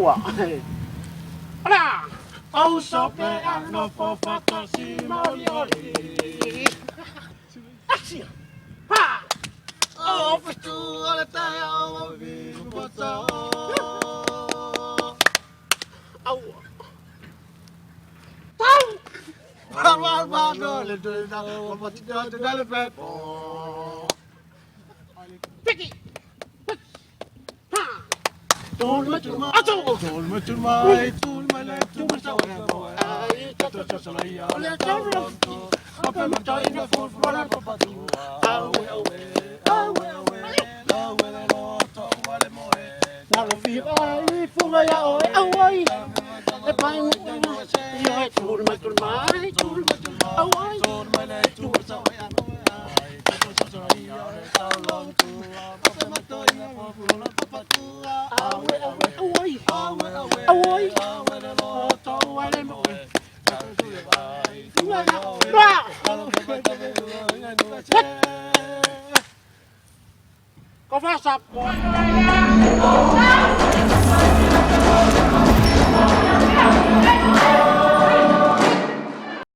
ua. Ala! Au so pe a nofo whatasi maori ori. Asia! Ha! O fitu o le tai o vi pota. Au! Tau! Ba ba no le tu na o pa ti te na le pe. Piki! Ha! Tul ma tul ma Atu! tul ma tul ma tul ma le tul ma sa wa bo. Ai, Ta ta ta sa la ya. Le ta ro. Pa pa ma ta ina fu fu la pa pa tu. Awe awe awe awe. La we la lo to wa le mo e. Na lo fi ai funga ya oi au ai. E pai mo ia e tul mai tul mai tul mai tul au ai. Tul ma le tul sa wa ya mo ai. Ta ta sa la ya le ta lo tu. Pa pa ma ta ina fu fu la pa pa tu. Awe awe au ai. Awe awe Au ai. awe le lo to wa le mo e. Ta tu le vai. Funga ya. Ra! Ko fa sap ko. Thank